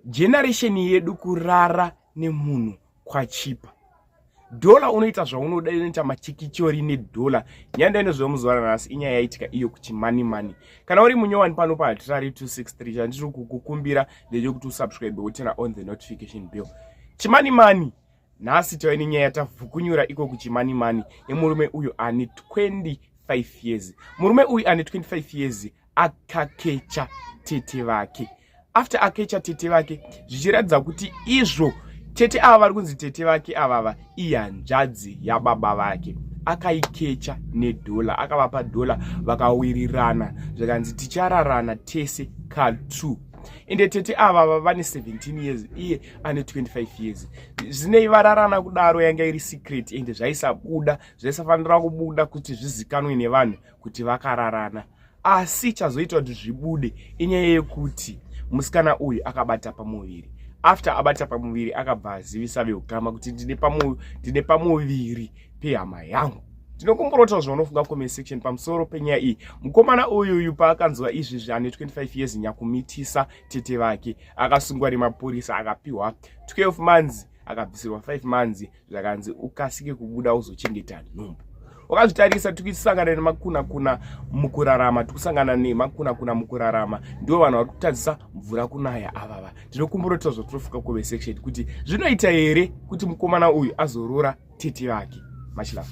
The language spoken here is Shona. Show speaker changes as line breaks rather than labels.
Generation yedu kurara nemunhu kwachipa. Dhola unoita zvaunoda, unoita machikichori nedhola. Nyaya ndainozwa muzuva ranhasi inyaya yaitika iyo kuchimani mani. Kana uri munyowani pano paHatirari 263, chandiri kukukumbira ndechekuti usubscribe woturn on the notification bell. Chimani mani nhasi tave nenyaya yatavhukunyura iko kuchimani mani yemurume uyu ane 25 years. Murume uyu ane 25 years akakecha tete vake. After akecha tete vake, zvichiratidza kuti izvo tete ava vari kunzi tete vake avava ihanzvadzi yababa vake, akaikecha nedhola, akavapa dhola, vakawirirana, zvikanzi tichararana tese ka2. Ende tete ava vane 17 years, iye ane 25 years. Zvinei vararana kudaro, yanga iri secret, ende zvaisabuda, zvaisafanira kubuda kuti zvizikanwe nevanhu kuti vakararana. Asi chazoita kuti zvibude inyaya yekuti musikana uyu akabata pamuviri. After abata pamuviri, akabva azivisa veukama kuti ndine pamuviri pehama yangu. Ndinokumborota zvaunofunga comment section pamusoro penyaya iyi. Mukomana uyuyu paakanzwa izvi, ane 25 years, nyakumitisa tete vake, akasungwa nemapurisa, akapiwa 12 months, akabvisirwa 5 months, zvakanzi ukasike kubuda uzochengeta nhumbu. Wakazvitarisa, tikusangana nemakunakuna mukurarama, tikusangana nemakunakuna mukurarama. Ndivo vanhu vari kutadzisa mvura kunaya avava. Ndinokumburotaura zvatinofunga comment section kuti zvinoita here kuti mukomana uyu azorora tete vake. Much love.